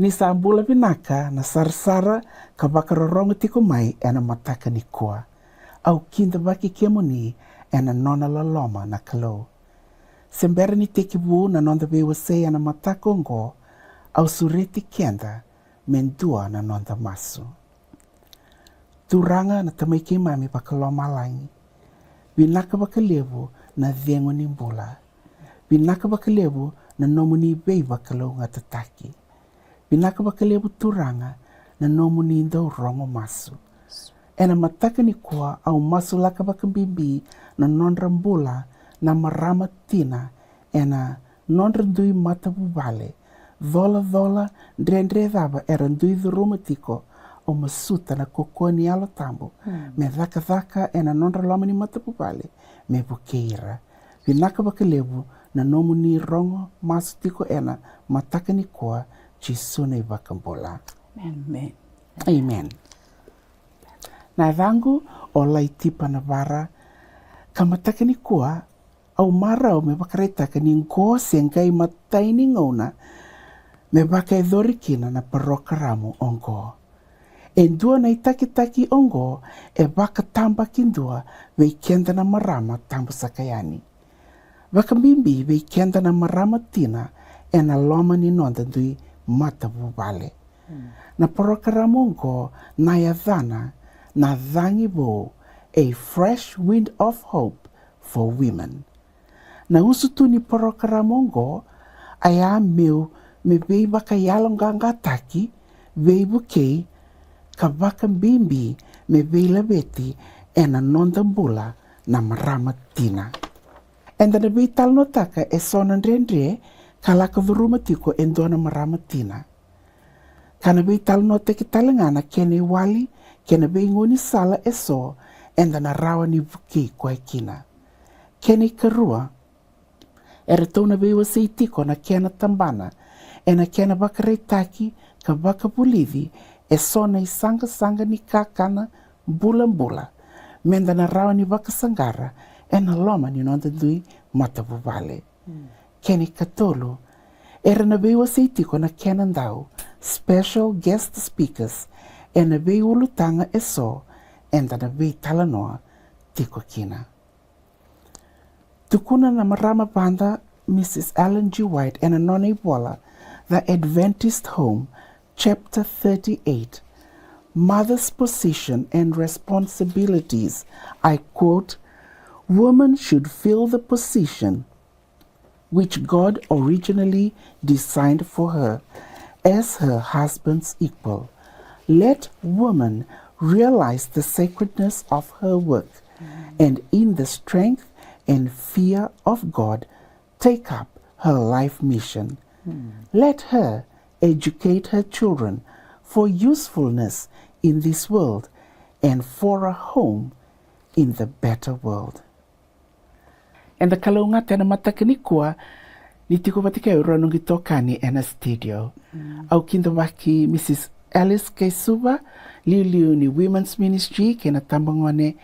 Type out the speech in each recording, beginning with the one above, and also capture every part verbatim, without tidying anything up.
Ni sa bula vinaka na sarasara ka vakarorogo tiko mai ena mataka nikua. Au kidavaki kemuni ena nona loloma na Kalou. Se bera ni tekivu na noda veiwasei ena mataka oqo, au sureti keda me dua na noda masu. Turaga na Tamai keimami vakalomalagi, vinaka vakalevu na cegu ni bula. Vinaka vakalevu na nomuni veivakalougatataki. Vinaka vakalevu Turaga na nomuni dau rogo masu. Ena mataka nikua au masulaka vakabibi na nodra bula na marama tina ena nodra dui matavuvale. Colacola dredre cava era dui curuma tiko, au masuta na kaukaua ni Yalo Tabu me cakacaka ena nodra loma ni matavuvale me vukei ira. Vinaka vakalevu na nomuni rogo masu tiko ena mataka nikua, Jisu na iVakabula. Amen. Amen. Na yacaqu o Laitipa Navara, ka mataka nikua au marau me vakaraitaka ni qo se qai matai ni gauna me vakayacori kina na parokaramu oqo. E dua na itakitaki oqo e vakatabakidua vei keda na marama tabu saka yani, vakabibi vei keda na marama tina ena loma ni noda dui matavuvale. Na parokaramu oqo na yacana na Cagi Vou, A Fresh Wind of Hope for Women. Na usutu ni parokaramu oqo a ya meu me veivakayaloqaqataki, veivukei, ka vakabibi me veilaveti ena noda bula na marama tina. Eda na veitalanoataka eso na dredre ka lako curuma tiko e dua na marama tina, ka na veitalanoataki tale ga na kena iwali kei na veigaunisala eso eda na rawa ni vukei koya kina. Kena ikarua, eratou na veiwasei tiko na kena tabana ena kena vakaraitaki ka vakavulici eso na isaqasaqa ni kakana bulabula meda na rawa ni vakasaqara ena loma ni noda dui matavuvale. Kena ikatolu, era na veiwasei tiko na kena dau special guest speakers ena veiulutaga eso eda na veitalanoa tiko kina. Tukuna na marama vada Mrs Ellen G White ena nona ivola The Adventist Home, Chapter thirty-eight, Mother's Position and Responsibilities. I quote, "Woman should fill the position which God originally designed for her as her husband's equal. Let woman realize the sacredness of her work, and in the strength and fear of God, take up her life mission. Let her educate her children for usefulness in this world and for a home in the better world." Eda kalougata ena mataka nikua ni tiko vata kei au e rua noqu itokani ena studio. Au kidavaki Mrs Alice Kaisuva, liuliu ni Women's Ministry kei na tabagone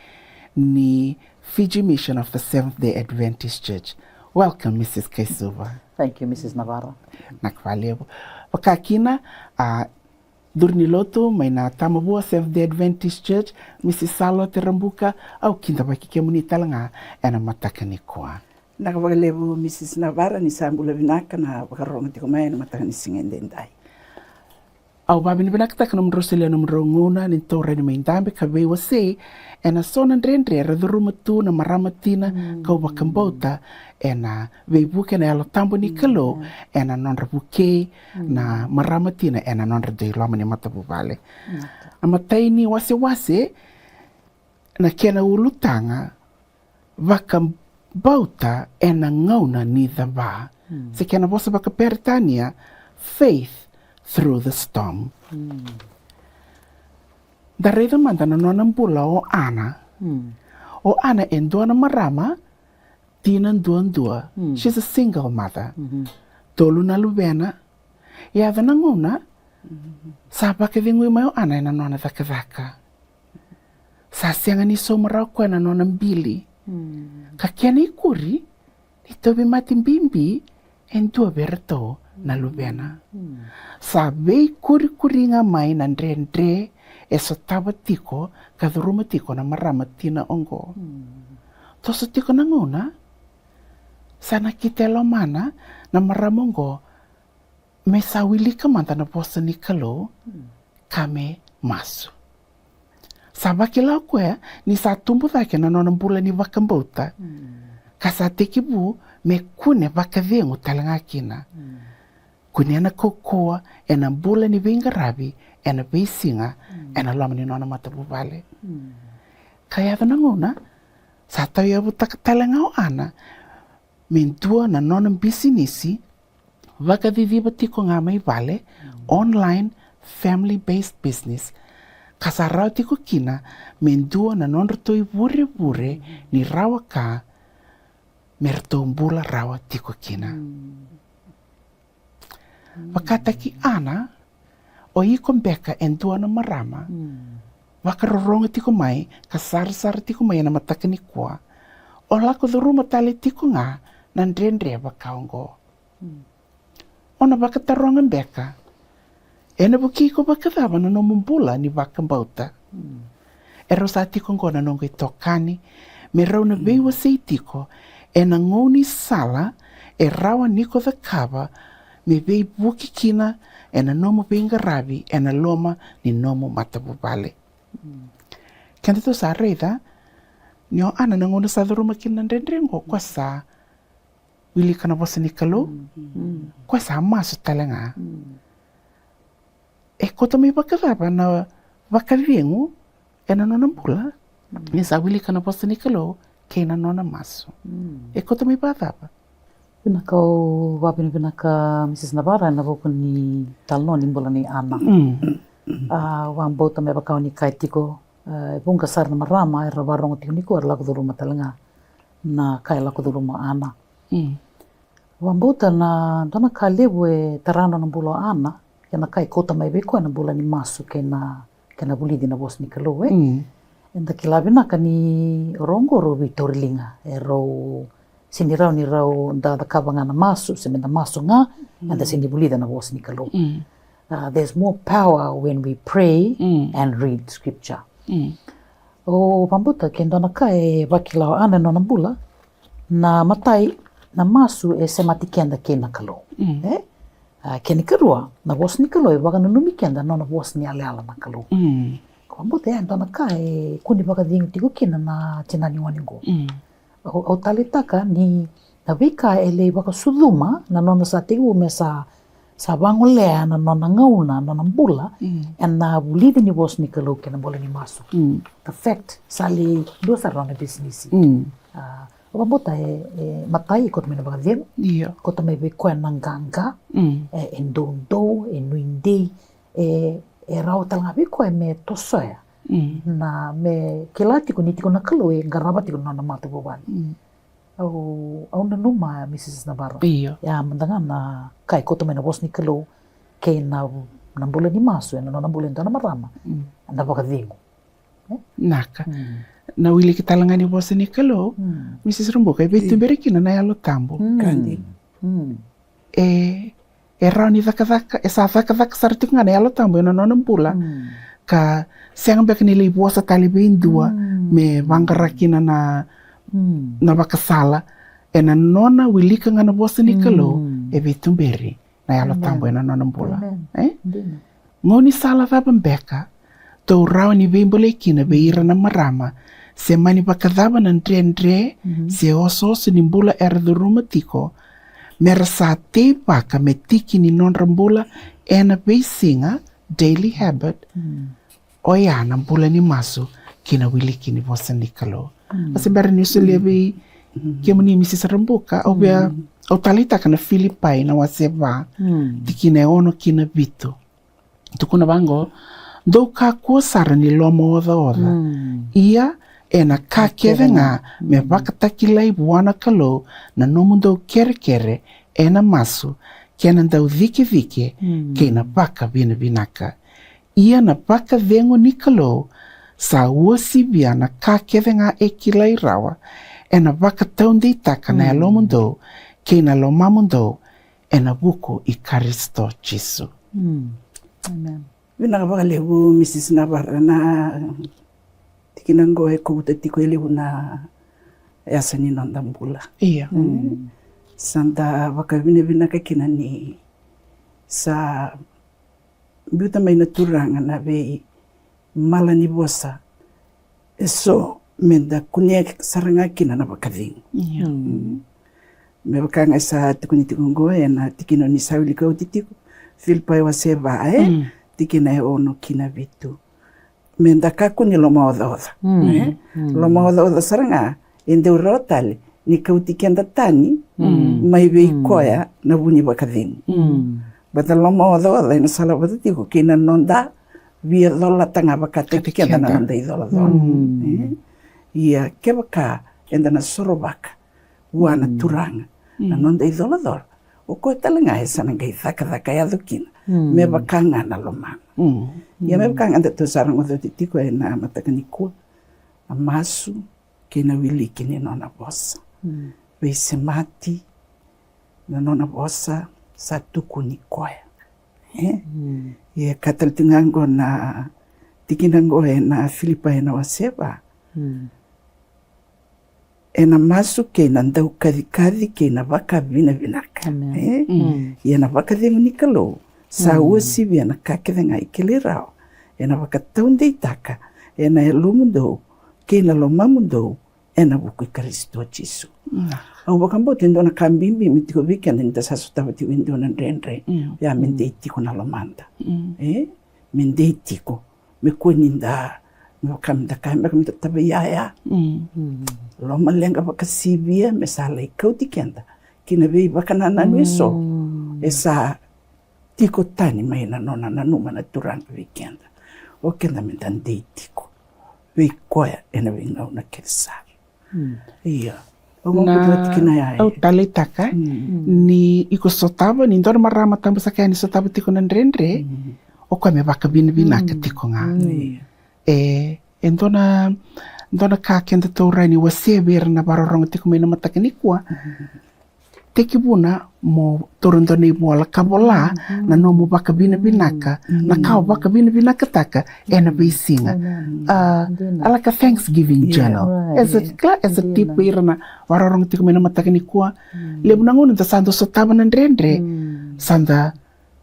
ni Fiji Mission of the Seventh Day Adventist Church. Welcome, Mrs Kaisuva. Thank you, Mrs Navara. Naka vakalevu. Vakakina, a, duru ni lotu mai na Tamavua Seventh Day Adventist Church, Mrs Salote Rabuka, au kidavaki kemuni tale ga ena mataka nikua. Naka vakalevu, Mrs Navara, ni sa bula vinaka na vakarorogo tiko mai ena mataka ni siga edaidai. Au vavinavinakataka nomudrau solia nomudrau gauna ni taura yani mai dabe ka veiwasei ena so na dredre era curuma tu na marama tina, kau vakabauta ena veivuke na Yalo Tabu ni Kalou ena nodra vukei na marama tina ena nodra dui loma ni matavuvale. A matai ni wasewase na kena ulutaga, vakabauta ena gauna ni cava. Se kena vosa vakaperitania, faith through the storm. Da raica mada na nona bula o Ana. O Ana e dua na marama tina duadua. She's a single mother. Tolu na luvena. Yaco na gauna sa vakacegui mai o Ana ena nona cakacaka. Sa sega ni sauma rawa koya na nona bili. Ka kena ikuri, ni tauvimate bibi e dua vei iratou na luvena. Sa veikurikuri ga mai na dredre e sotava tiko ka curuma tiko na marama tina oqo. Toso tiko na gauna sa nakita e lomana na marama oqo me sa wilika mada na vosa ni Kalou ka me masu. Sa vakila o koya ni sa tubu cake na nona bula ni vakabauta ka sa tekivu me kune vakacegu tale ga kina. Kunea na kaukauwa ena bula ni veiqaravi ena veisiga ena loma ni nona matavuvale. Ka yaco na gauna sa tauyavutaka tale ga o Ana me dua na nona bisinisi vakaciciva tiko ga mai vale, online family based business, ka sa rawa tiko kina me dua na nodratou ivurevure ni rawa ka me ratou bula rawa tiko kina. Vakataki Ana, o iko beka e dua na marama vakarorogo tiko mai ka sarasara tiko mai ena mataka nikua. O lako curuma tale tiko ga na dredre vaka oqo. O na vakataroga beka, ena vukei iko vakacava na nomu bula ni vakabauta? E rau sa tiko oqo na noqu itokani me rau na veiwasei tiko ena gaunisala e rawa ni ko cakava me veivuke kina ena nomu veiqaravi ena loma ni nomu matavuvale. Kedatou sa raica ni o Ana na gauna sa curuma kina na dredre oqo, ko sa wilika na vosa ni Kalou, ko sa masu tale ga. E koto mai vakacava na vakacegu ena nona bula ni sa wilika na vosa ni Kalou kei na nona masu? E koto mai vakacava? Vinaka, au vakavinavinaka Mrs Navara ena vuku ni talanoa ni bula nei Ana. Au vakabauta me vaka o ni kaya tiko, e vuqa sara na marama era varogo tiko nikua era lako curuma tale ga na ka e lako curuma o Ana. Vakabauta na dua na ka levu e tara nona bula o Ana, kei na ka e kauta mai vei koya na bula ni masu kei na, kei na vulici na vosa ni Kalou, e. Eda kila vinaka ni rau oqo rau veitauriliga, e rau sega ni rawa ni rau da cakava ga na masu, se meda masu ga, eda sega ni vulica na vosa ni Kalou. There's more power when we pray and read scripture. Au vakabauta ke dua na ka e vakila o Ana ena nona bula, na imatai, na masu e semati keda kei na Kalou. E? A, kena ikarua, na vosa ni Kalou e vakananumi keda na nona vosa ni yalayala na Kalou. Au vakabauta e dua na ka e kune vakacegu tiko kina na tinani gone oqo. Au, au taleitaka ni na veika e lai vakasucuma na nona sa tekivu me sa, sa vagolea na nona gauna, na nona bula ena vulici ni vosa ni Kalou kei na bula ni masu. The fact sa lai dua sara na nona bisinisi. A, au vakabauta e, e matai e koto mai na vakacegu, koto mai vei koya na qaqa, e, e doudou, e nuidei, e, e rawa tale ga vei koya me tosoya na, me kila tiko ni tiko na Kalou e qarava tiko na nona matavuvale. Au, au nanuma, Mrs Navara. Io. Ia mada ga na ka e koto mai na vosa ni Kalou kei na, na bula ni masu ena nona bula e dua na marama, na vakacegu. Naka. Na wiliki tale ga ni vosa ni Kalou, Mrs Rabuka, e veituberi kina na Yalo Tabu. E, e rawa ni cakacaka, e sa cakacaka sara tiko ga na Yalo Tabu ena nona bula. Ka sega beka ni lai vosa tale vei dua me vaqara kina na, na vakasala. Ena nona wilika ga na vosa ni Kalou, e veituberi na Yalo Tabu ena nona bula. E? Gaunisala cava beka tou rawa ni veibolei kina vei ira na marama, se mani vakacava na dredre se osooso ni bula era curuma tiko, mera sa teivaka me tiki ni nodra bula ena veisiga, daily habit, oya na bula ni masu kei na wiliki ni vosa ni Kalou. A se bera niu solia vei kemuni, Mrs Rabuka, au via, au taleitaka na Filipai na wase va, tikina e ono ki na vitu. Tukuna vaqo: Dou kakua sara ni lomaocaoca, ia ena ka kece ga me vakatakilai vua na Kalou na nomudou kerekere ena masu, kei na daucikecike, kei na vakavinavinaka. Ia na vakacegu ni Kalou sa uasivia na ka kece ga e kilai rawa, ena vakataudeitaka na yalomudou kei na lomamudou ena vuku i Karisito Jisu. Vinaka vakalevu Misisi Navara, na tikina oqo e kauta tiko e levu na yasa ni noda bula. Ia. Sa da vakavinavinaka kina ni sa biuta mai na Turaga na vei mala ni vosa eso me da kunea sara ga kina na vakacegu. Me vaka ga e sa tukuni tiko oqo ena tikina ni sa wilika oti tiko, Filipai wase va, e tikina e ono ki na vitu. Me da kakua ni lomaocaoca. Lomaocaoca sara ga e dau rawa tale ni kauti keda tani mai vei koya na vu ni vakacegu. Baleta lomaocaoca ena sala vata tiko kei na noda via colata ga vakataki keda na noda icolacola. Ia kevaka eda na sorovaka vua na Turaga na noda icolacola, o koya tale ga e sa na qai cakacaka yaco kina me vaka ga na lomana. Ia me vaka ga datou sa rogoca oti tiko ena mataka nikua, na masu kei na wiliki ni nona vosa. Veisemati na nona vosa sa tukuni koya. E? Ia ka tale tiko ga oqo na tikina oqo ena Filipai ena wase va. Ena masu kei na daukacikaci kei na vakavinavinaka. E? Ia na vakacegu ni Kalou sa uasivia na ka kece ga e kilai rawa, ena vakataudeitaka ena yalomudou kei na lomamudou ena vuku i Karisito Jisu. Au vakabauta e dua na ka bibi me tiko vei keda ni da sa sotava tiko e dua na dredre, oya me dei tiko na lomada. E? Me dei tiko, me kua ni da, me vaka me da kaya beka me da tava iyaya. Lomaleqa vakasivia me sa lai kauti keda ki na veivakanananu eso e sa tiko tani mai na nona nanuma na Turaga vei keda. O keda me da dei tiko vei koya ena veigauna kece sara. Ia. Au taleitaka ni iko sotava, ni dua na marama tabu saka yani sotava tiko na dredre, o koya me vakavinavinaka tiko ga. E, e dua na, dua na ka kedatou rawa ni wasea vei ira na vakarorogo tiko mai na mataka nikua. Tekivuna mo taura dua na ivola ka vola na nomu vakavinavinaka, na ka o vakavinavinakataka ena veisiga. A, like a thanksgiving journal. As a, as a tip vei ira na vakarorogo tiko mai na mataka nikua. Levu na gauna da sa dau sotava na dredre, sa da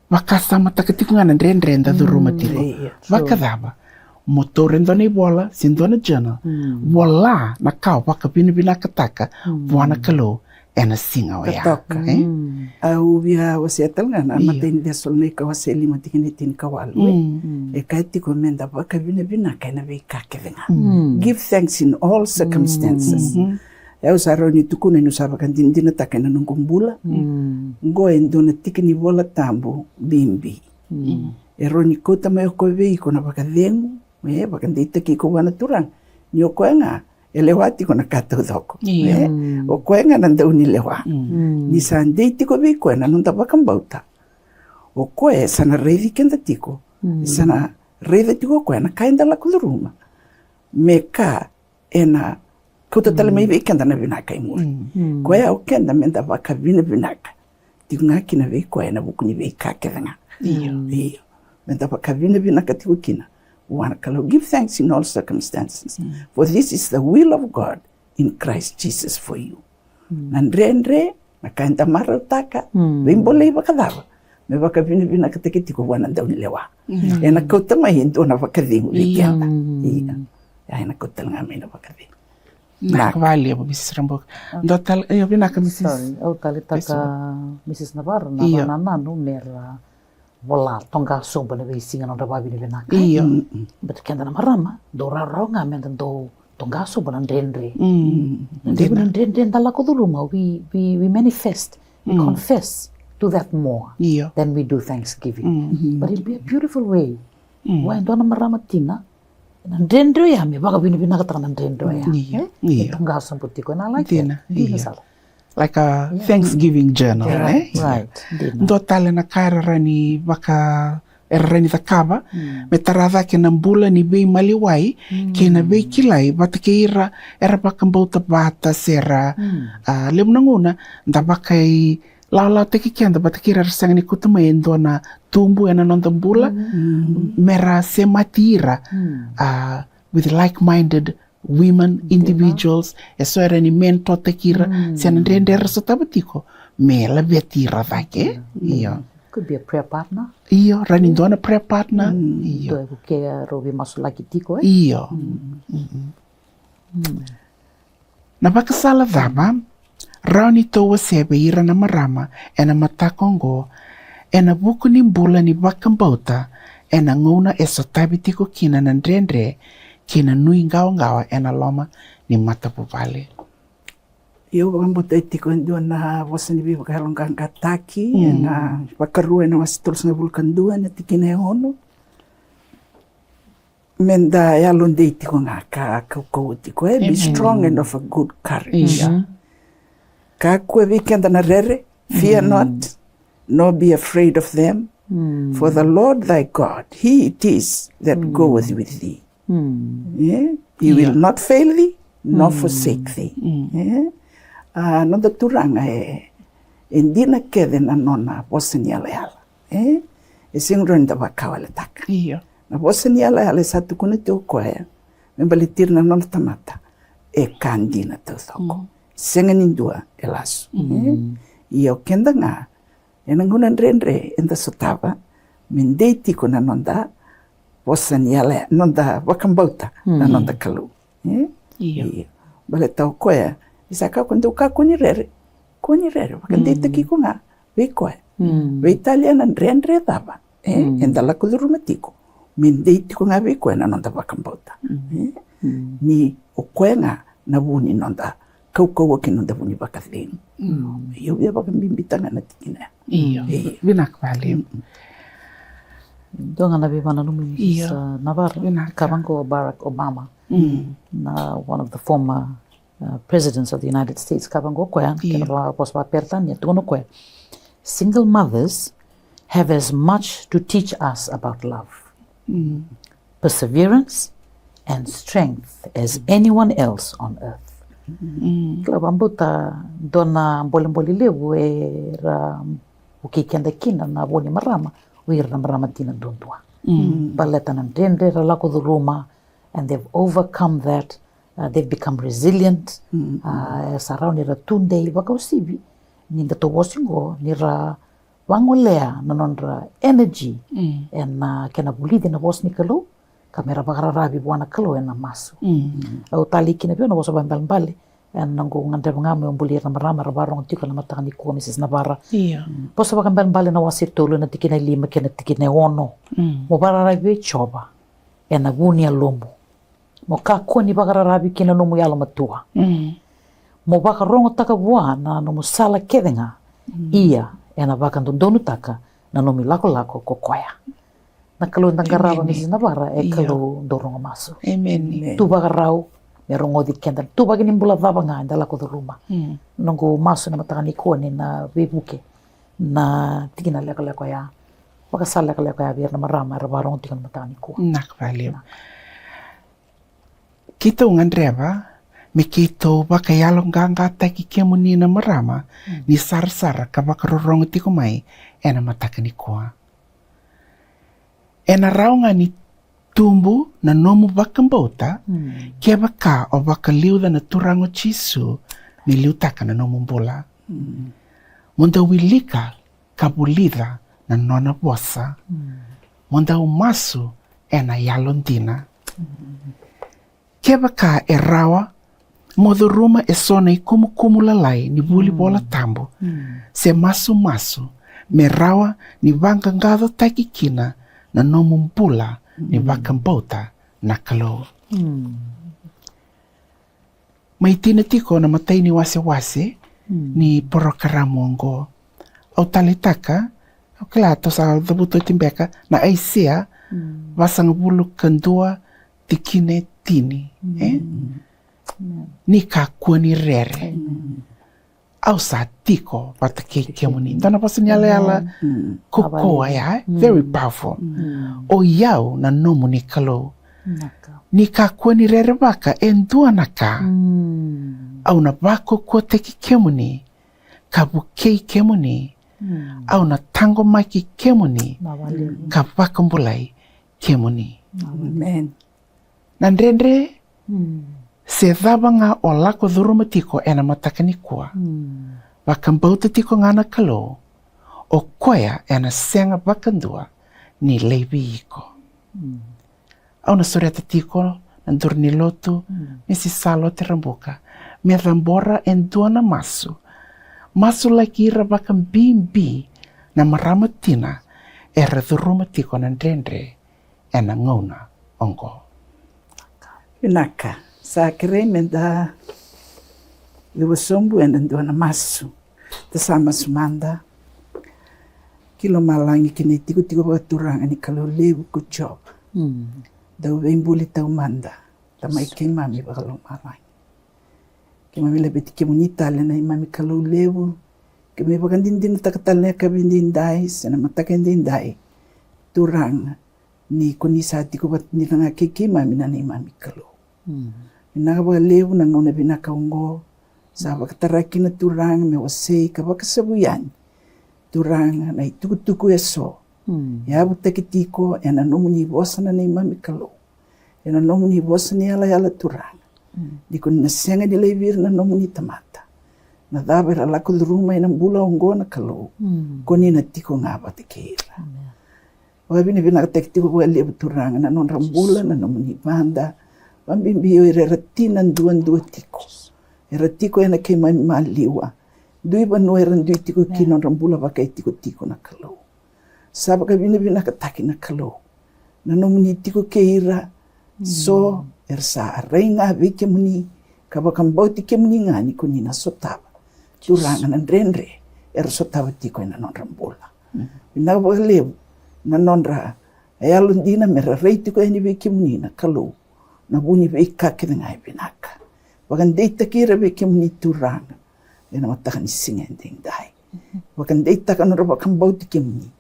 vakasamataka tiko ga na dredre da curuma tiko. Vakacava? Mo taura e dua na ivola se dua na journal, vola na ka o vakavinavinakataka vua na Kalou ena siga oya. Au via wasea tale ga na imatai ni Cesalonaika wase lima tikina e tinikawalu. E kaya tiko me da vakavinavinaka ena veika kece ga. Give thanks in all circumstances. E, au sa rawa ni tukuna niu sa vakadinadinataka ena noqu bula. Oqo e dua na tiki ni Vola Tabu bibi. E rawa ni kauta mai o koya vei iko na vakacegu, e vakadeitaki iko vua na Turaga. Ni o koya ga e lewa tiko na ka taucoko. E, o koya ga na daunilewa. Ni sa dei tiko vei koya na noda vakabauta, o koya e sa na raici keda tiko. E sa na raica tiko o koya na ka eda lako curuma me ka ena kauta tale mai vei keda na vinaka e muri. Koya o keda me da vakavinavinaka tiko ga kina vei koya ena vuku ni veika kece ga. Io. Me da vakavinavinaka tiko kina vua na Kalou. Give thanks in all circumstances, for this is the will of God in Christ Jesus for you. Na dredre, na ka eda marautaka, veibolei vakacava, me vakavinavinakataki tiko vua na daunilewa. Ena kauta mai e dua na vakacegu vei keda. Ia, ena kauta tale ga mai na vakacegu. Vinaka vakalevu Misisi Rabuka. Dua tale, io, vinaka Misisi. Au taleitaka Misisi Navara na vakanananu me ra vola toqa sobu ena veisiga na nodra vakavinavinaka. Io. Baleta keda na marama dau rawarawa ga me da dau toqa sobu na dredre. Na dredre da lako curuma, we, we, we manifest, we confess to that more than we do thanksgiving. But it'll be a beautiful way. Vua e dua na marama tina, na dredre oya me vakavinavinakataka na dredre oya. Io. E toqa sobu tiko, ena like dina, dina sara. Like a thanksgiving journal, e? Dua tale na ka era rawa ni vaka, era rawa ni cakava me tara cake na bula ni veimaliwai kei na veikilai vata kei ira era vakabauta vata se ra, a, levu na gauna da vakai lawalawataki keda vata kei ira era sega ni kauta mai e dua na tubu ena noda bula, me ra semati ira, a, with like-minded women, individuals, e so era ni mentor-taki ira, se na dredre era sotava tiko, me laveti ira cake. Io. Could be a prayer partner. Io, rawa ni dua na prayer partner. Io. Dua e vukea rau veimasulaki tiko, e? Io. Na vakasala cava rawa ni tou wasea vei ira na marama ena mataka oqo, ena vuku ni bula ni vakabauta, ena gauna e sotavi tiko kina na dredre kei na nuiqawaqawa ena loma ni matavuvale? Io, au vakabauta e tiko e dua na vosa ni veivakayaloqaqataki ena Vakarua ena wase tolusagavulu ka dua, ena tikina e ono. Meda yalodei tiko ga ka kaukauwa tiko, e, be strong and of a good courage. Kakua vei keda na rere, fear not, nor be afraid of them, for the Lord thy God, he it is that goeth with thee. E? He will not fail thee, nor forsake thee. E? A, noda Turaga e, e dina kece na nona vosa ni yalayala. E? E sega ni rawa ni da vakawaletaka. Io. Na vosa ni yalayala e sa tukuna tiko o koya me baleti ira na nona tamata, e ka dina taucoko. Sega ni dua e lasu. E? Ia o keda ga, ena gauna dredre eda sotava, me dei tiko na noda vosa ni yala, noda vakabauta na noda Kalou. E? Io. Io. Baleta o koya, e sa kaya o koya, dou kakua ni rere. Kua ni rere, vakadeitaki iko ga vei koya. Veitalia na dredre cava, e, eda lako curuma tiko, me dei tiko ga vei koya na noda vakabauta. E? Ni o koya ga na vu ni noda kaukauwa kei na noda vu ni vakacegu. Io, via vakabibitaka ga na tikina ya. Io. Io. Vinaka vakalevu. Dua ga na veivakananumi ni, io, sa Navara. Vinaka. Kaya vaqo o Barack Obama, na one of the former, uh, presidents of the United States. Kaya vaqo o koya, io, kena vosa vakaperitania, tukuna o koya, single mothers have as much to teach us about love, perseverance, and strength as anyone else on earth. Kila, vakabauta dua na bolebole levu era vukei keda kina na vo ni marama, o ira na marama tina duadua. Baleta na dredre era lako curuma, and they've overcome that, uh, they've become resilient, uh, e sa rawa ni ra tudei, vakauasivi ni da tou vosa qo, ni ra vagolea na nodra energy ena kena vulici na vosa ni Kalou, ka me ra vakararavi vua na Kalou ena masu. Au talei kina vei au na vosa vakaibalebale, ena noqu gadreva ga meu buli ira na marama era vakarorogo tiko ena mataka nikua, Mrs Navara. Io. Vosa vakaibalebale na wase tolu, ena tikina e lima kei na tikina e ono. Mo vakararavi vei Jiova ena vu ni yalomu. Mo kakua ni vakararavi ki na nomu yalomatua. Mo vakarogotaka vua na nomu sala kece ga. Ia ena vakadodonutaka na nomu ilakolako ko koya. Na Kalou eda qarava, Mrs Navara, e Kalou dau rogo masu. Emeni. Tu vakarau me rogoci keda. Ituvaki ni bula cava ga eda lako curuma. Noqu masu ena mataka nikua ni na veivuke na tikina lekaleka oya, vakasala lekaleka oya vei ira na marama era vakarorogo tiko ena mataka nikua. Vinaka vakalevu. Keitou gadreva me keitou vakayaloqaqataki kemuni na marama ni sarasara ka vakarorogo tiko mai ena mataka nikua. Ena rawa ga ni tubu na nomu vakabauta kevaka o vakaliuca na Turaga o Jisu me liutaka na nomu bula. Mo dau wilika ka vulica na nona vosa. Mo dau masu ena yalodina. Kevaka e rawa, mo curuma eso na ikumukumu lalai ni vuli Vola Tabu se masumasu me rawa ni vaqaqacotaki kina na nomu bula ni vakabauta na Kalou. Mai tina tiko na imatai ni wasewase ni porokaramu oqo. Au taleitaka, au kila tou sa cavuta oti beka na Aisea vasagavulu ka dua tikina e tini, e? Ni kakua ni rere. Au sa tiko vata kei kemuni. Dua na vosa ni yalayala kaukaua ya, e? Very powerful. O i au na nomuni Kalou. Ni kakua ni rerevaka e dua na ka. Au na vakaukauwataki kemuni ka vukei kemuni. Mm. Au na taqomaki kemuni. Mawa levu. Ka vakabulai kemuni. Amen. Na dredre se cava ga o lako curuma tiko ena mataka nikua, vakabauta tiko ga na Kalou, o koya ena sega vakadua ni laivi iko. Au na sureta tiko na duru ni lotu, Mrs Salote Rabuka, me cabora e dua na masu. Masulaki ira vakabibi na marama tina era curuma tiko na dredre ena gauna oqo. Vinaka. Sa kerei meda cuva sobu ena dua na masu. Da sa masu mada. Ki lomalagi kei na itikotiko vakaturaga ni Kalou levu ko Jiova. Dau veibuli taumada, Tamai keimami vakalomalagi. Keimami laveti kemuni tale na neimami Kalou levu. Keimami vakadinadinataka tale na yakavi edaidai se na mataka edaidai, Turaga, ni ko ni sa tiko vata dina ga kei keimami na neimami Kalou. Vinaka vakalevu na gauna vinaka oqo. Sa vakatara kina, Turaga, me wasei ka vakasavu yani, Turaga, na itukutuku eso e yavutaki tiko ena nomuni vosa na neimami Kalou, ena nomuni vosa ni yalayala, Turaga. Ni ko ni na sega ni laivi ira na nomuni tamata. Na cava era lako curuma ena bula oqo, na Kalou, ko ni na tiko ga vata kei ira. Vakavinavinakataki tiko vakalevu, Turaga, na nodra bula na nomuni vada. Vabibi o ira era tina duadua tiko, era tiko ena keimami maliwa. Dui vanua era dui tiko kina, nodra bula vakaitikotiko, na Kalou. Sa vakavinavinakataki, na Kalou, na nomuni tiko kei ira. So era sa rai ga vei kemuni ka vakabauti kemuni ga ni ko ni na sotava, Turaga, na dredre era sotava tiko ena nodra bula. Vinaka vakalevu na nodra yalodina mera rai tiko yani vei kemuni, na Kalou, na vu ni veika kece ga e vinaka. Vakadeitaki ira vei kemuni, Turaga, ena mataka ni siga edaidai. Vakadeitaka nodra vakabauti kemuni.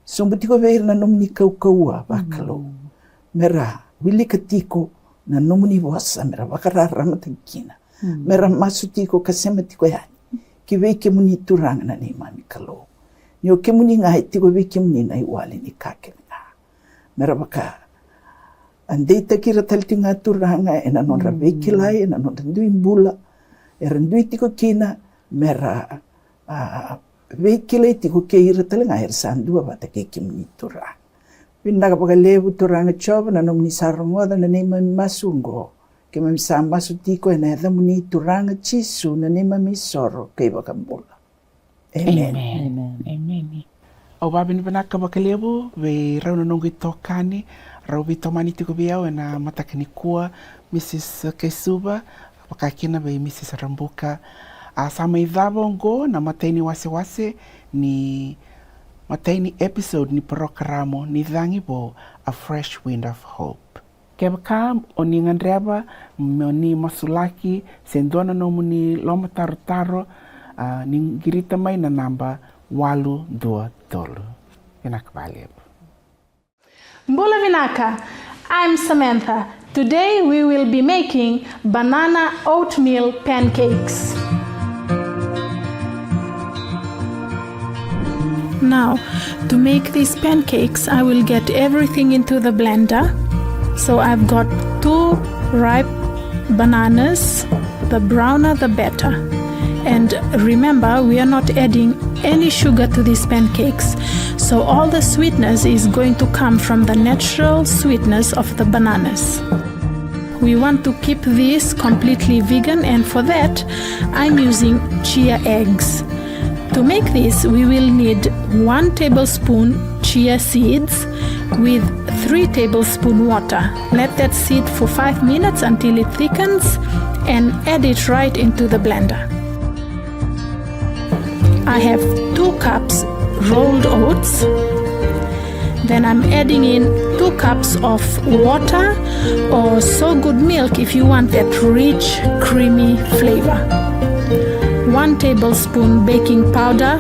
Sobu tiko vei ira na nomuni kaukauwa vakalou, mera wilika tiko na nomuni vosa, mera vakararamataki kina, mera masu tiko ka sema tiko yani ki vei kemuni, Turaga, na neimami Kalou. Ni o kemuni ga e tiko vei kemuni na iwali ni ka kece ga. Mera vakadeitaki ira tale tiko ga, Turaga, ena nodra veikilai, ena nodra dui bula era dui tiko kina, mera, a, veikilai tiko kei ira tale ga era sa dua vata kei kemuni, Turaga. Vinaka vakalevu, Turaga Jiova, na nomuni sa rogoca na neimami masu oqo. Keimami sa masu tiko ena yacamuni, Turaga Jisu, na neimami isoro kei vakabula. Emeni. Emeni. Emeni. Au vakavinavinaka vakalevu vei rau na noqu itokani, rau veitomani tiko vei au ena mataka nikua, Mrs Kaisuva, vaka kina vei Mrs Rabuka. A sa mai cava oqo na imatai ni wasewase ni, imatai ni episode ni parokaramu ni Cagi Vou, A Fresh Wind of Hope. Kevaka o ni gadreva mo ni masulaki se dua na nomuni lomatarotaro, a, ni qirita mai na naba walu dua tolu. Vinaka vakalevu. Bula vinaka. I'm Samantha. Today we will be making banana oatmeal pancakes. Now, to make these pancakes, I will get everything into the blender. So I've got two ripe bananas, the browner the better. And remember, we are not adding any sugar to these pancakes. So all the sweetness is going to come from the natural sweetness of the bananas. We want to keep this completely vegan, and for that, I'm using chia eggs. To make this, we will need one tablespoon chia seeds with three tablespoon water. Let that sit for five minutes until it thickens and add it right into the blender. I have two cups rolled oats. Then I'm adding in two cups of water or so good milk if you want that rich, creamy flavor. One tablespoon baking powder,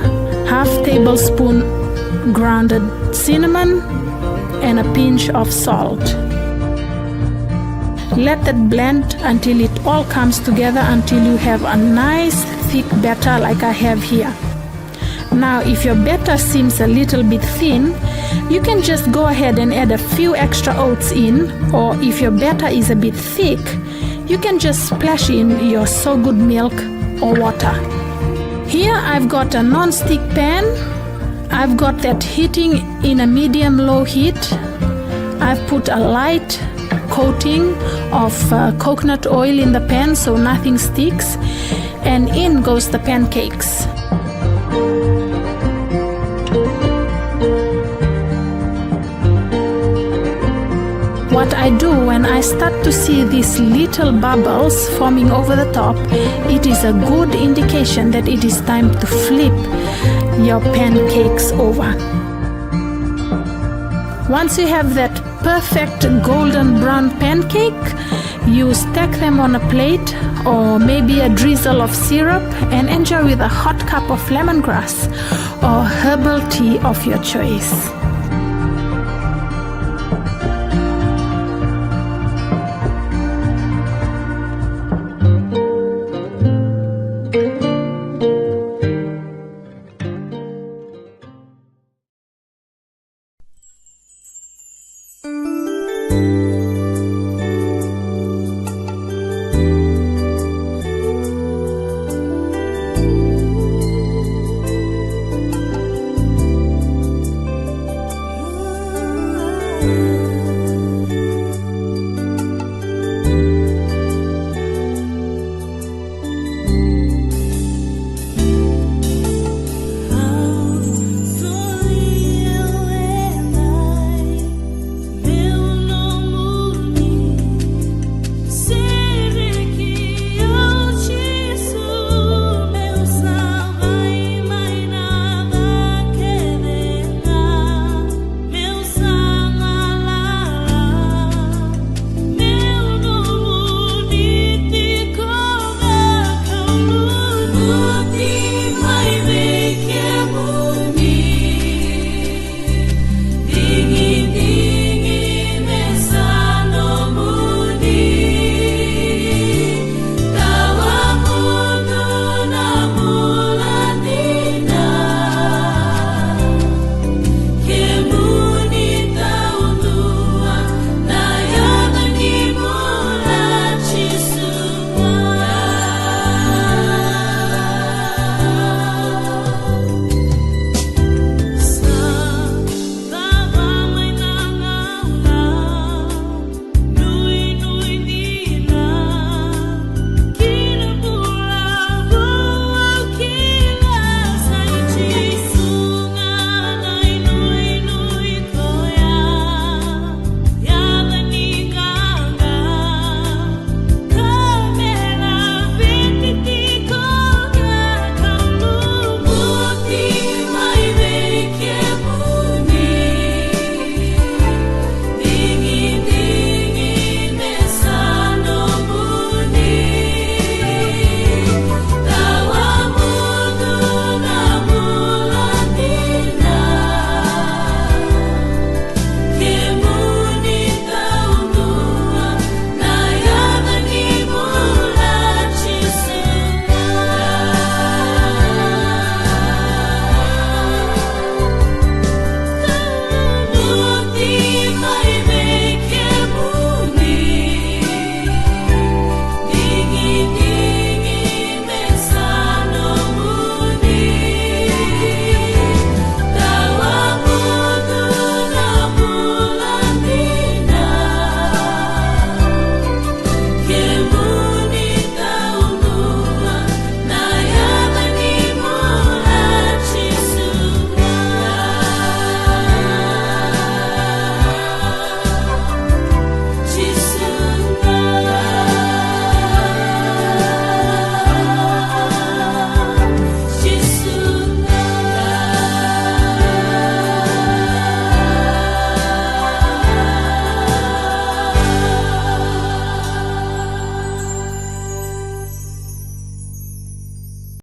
half tablespoon grounded cinnamon, and a pinch of salt. Let that blend until it all comes together, until you have a nice thick batter like I have here. Now, if your batter seems a little bit thin, you can just go ahead and add a few extra oats in, or if your batter is a bit thick, you can just splash in your So Good milk or water. Here I've got a non-stick pan. I've got that heating in a medium-low heat. I've put a light coating of, uh, coconut oil in the pan so nothing sticks. And in goes the pancakes. What I do when I start to see these little bubbles forming over the top, it is a good indication that it is time to flip your pancakes over. Once you have that perfect golden brown pancake, you stack them on a plate or maybe a drizzle of syrup and enjoy with a hot cup of lemongrass or herbal tea of your choice.